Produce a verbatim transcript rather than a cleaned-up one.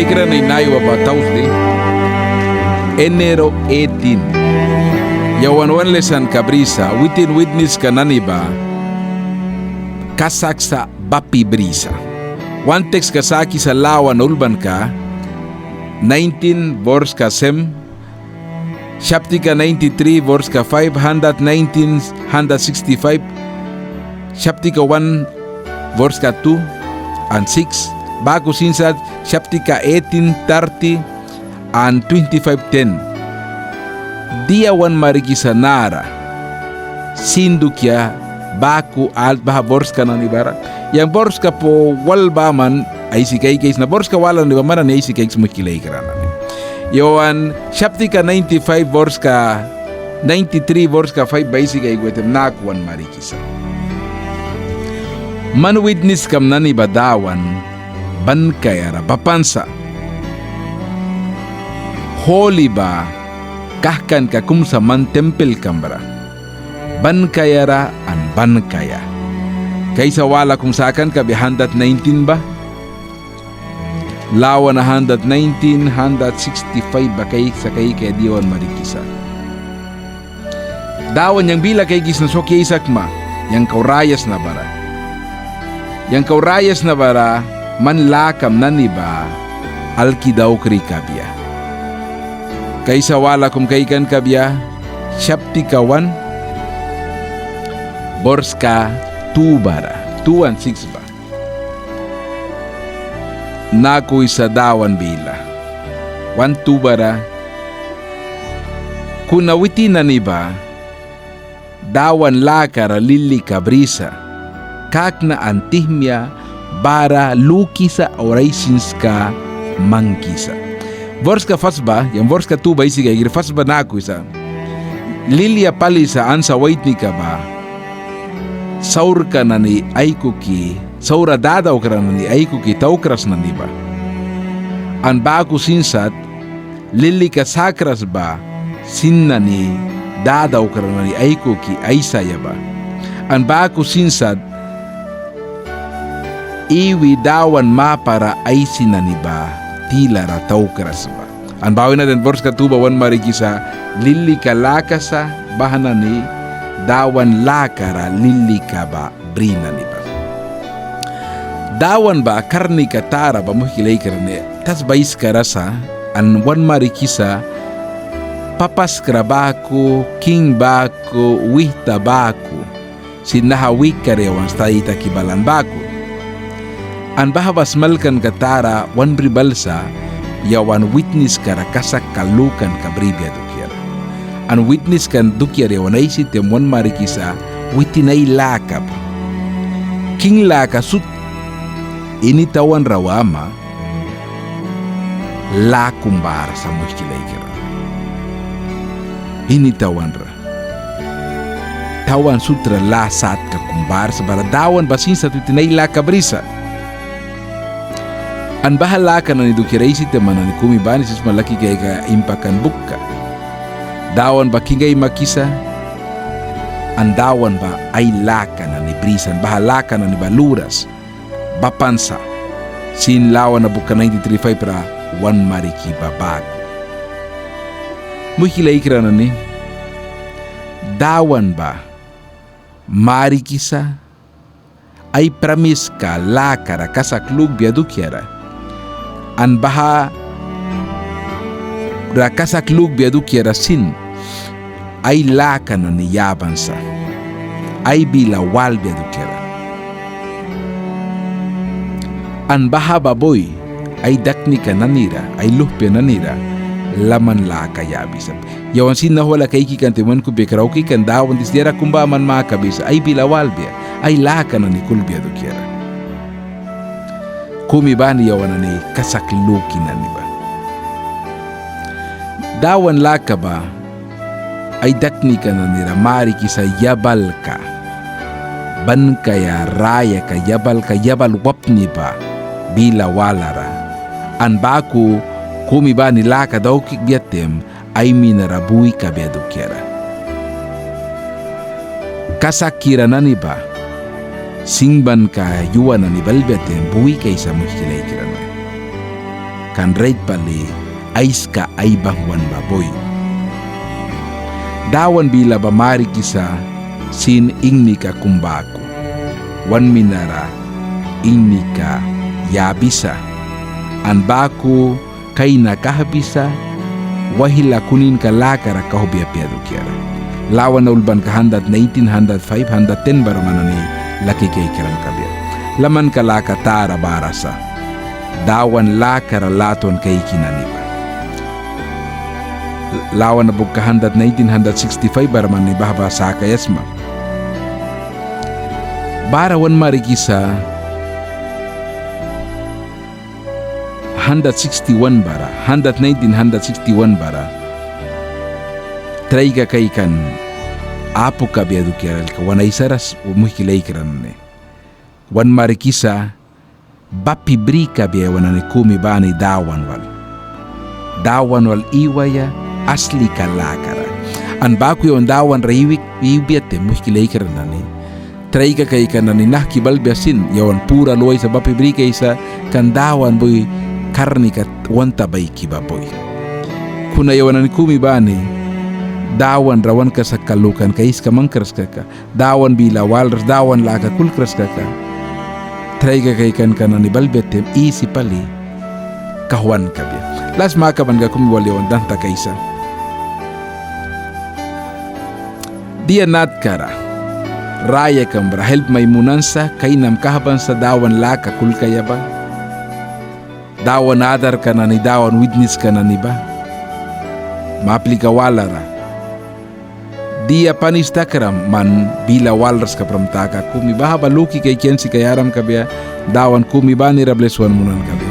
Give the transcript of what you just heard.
Kranai naiwa ba Thursday, enero eighteen. Yawan wan lesanka brisa, witin witniska nani ba kasak sa bapi brisa. Wan tekska sakisa Lawana ulbanka nineteen, borska sem, Saptika ninety-three, borska five, handat nineteen, handat sixty-five, Saptika one, borska two and six, baku sin sat Saptika eighteen, thirty and twenty-five ten. Dia wan marikisa nara sin dukia baku alki baha borska nani bara. Yang borska pu wal baman aisi kaikisna, borska wala nani ba man nani aisi kaiks, muihki laikra nani. Yawan Saptika ninety-five, borska ninety-three, borska five ba aisi kaikbia taim naku wan marikisa. Man witniskam nani ba Dawan ban kaiara bapan sa. Holi ba kahkanka kum sa man tempelkam bara. Ban kaiara an ban kaia. Kaisa wala kum sakan kabia handat nineteen ba. Lawana handat nineteen, handat sixty-five ba kaisa kaikaia dia wan marikisa. Dawan yang bila kaikisna swaki aisakma, yang kau raya sna bara. Yang kau raya sna bara man lakam nani ba alki daukri kabia. Kaisa wala kum kaikan kabia Saptika one, borska two bara, two and six ba. Naku wisa Dawan bila. One two bara. Kuna witin nani ba Dawan lakara lilika brisa, kakna an tihmia bara lukisa or aisinska mangkisa. Borska fas ba, yang borska two ba aisi kaikri, fas ba naku wisa. Lilia pali sa ansa waitnika ba saurka nani aikuki, saura dadaukra nani aikuki taukras nani ba. An baku sin sat lilika sakras ba sin nani dadaukra nani aikuki aisaia ba. An baku sin sat iwi Dawan mapara aisi nani ba tilara taukras ba. An baha wina den borska two ba wan marikisa lilika laka sa, baha nani Dawan lakara lilika ba bri nani ba. Dawan ba karnika tara ba, muihki laikra nani, tasba aiskara sa, an wan marikisa papaskra baku, king baku, wihta baku. Sin naha wikkara yawan stadi taki balan baku. An baha ba smalkanka tara wan bri balsa yawan witniskara kasakka lukanka bribia dukiara. An witniska dukiara yawan aisi taim wan marikisa witin ai laka ba. King laka sut ini tawanra wama lâ kum bara sa, muihki laikra. Ini tawanra. Tawan sutra lâ satka kum bara sa bara Dawan ba sin sat witin ai laka brisa. An baha laka nani dukiara aisi taim man nani kumi bani sip sma laki kaikaia impakan bukka. Dawan ba king aimakisa, an Dawan ba ai laka nani brisa, an baha laka nani ba luras bapan sa. Sin Lawana bukka ninety-three five ra wan mariki ba baku. Muihki laikra nani, Dawan ba marikisa ai pramiska lakara kasak lukbia dukiara. An bahara kasak lukbia dukiara sin ai laka nani yaban sa, ai bila walbia dukiara. An baha ba bui ai daknika nanira, ai luhpia nanira laman laka yabisa. Yawan sin nahwala kaiki kan taim wan kupia krauki kan Dawan dis diara kum baman makabisa ai bila walbia, ai laka nani kulbia dukiara. Kumi bani yawan nani kasak luki nani ba. Dawan laka ba ai daknika nanira marikisa yabalka, ban kaia rayaka yabalka, yabal wapni ba bila walara. An baku kumi bani laka daukbia taim ai minara bui kabia dukiara. Kasakkira nani ba singbanka yua nani balbia taim bui kaisa, muihki laikra nani. kan rait pali aiska aibangwan ba bui. Dawan bila ba marikisa sin ingnika kum baku. Wan minara ingnika yabisa. An baku kaina kahbisa, waihla kuninka lakara kauhbia apia dukiara. Lawana ulbanka handat naitin, handat faiv, handat ten bara man nani laki kaikram kabia. Lamanka laka tara bara sa. Dawan lakara latwan kaiki nani ba. Lawana bukka handat naitin, handat siksti faiv bara man nani baha ba sakaia sma. Bara wan marikisa handat siksti wan bara, handat naitin, handat siksti wan bara. Traika kaikan apu kabia dukiara lika wan aisaras, muihki laikra nani. Wan marikisa bapi bri kabia yawan nani kumi bani Dawan wal. Dawan wal iwaia aslika lakara. An baku yawan Dawan ra iwi, iwbia taim, muihki laikra nani, traika kaikan nani nahki balbia sin, yawan pura luaisa, bapi bri kaisa, kan Dawan bui karnika want baiki ba bui. Kuna yawan nani kumi bani Dawan ra wan kasak lukanka aiska mangkras kaka, Dawan bila walras, Dawan laka kulkras kaka, traika kaikanka nani balbia taim isi pali kauhwan kabia. Las makabanka kumi wal yawan dan takaisa. Dia natkara rayakam ra help mai munan sa, kainam kahban sa Dawan laka kulkaia ba, Dawan adarka nani, Dawan witniska nani ba. Maplika walara dia panis takram man bila walras kapram taka kumi. Baha ba luki kaikan sika yaram kabia, Dawan kumi banira bles wan munan kabia.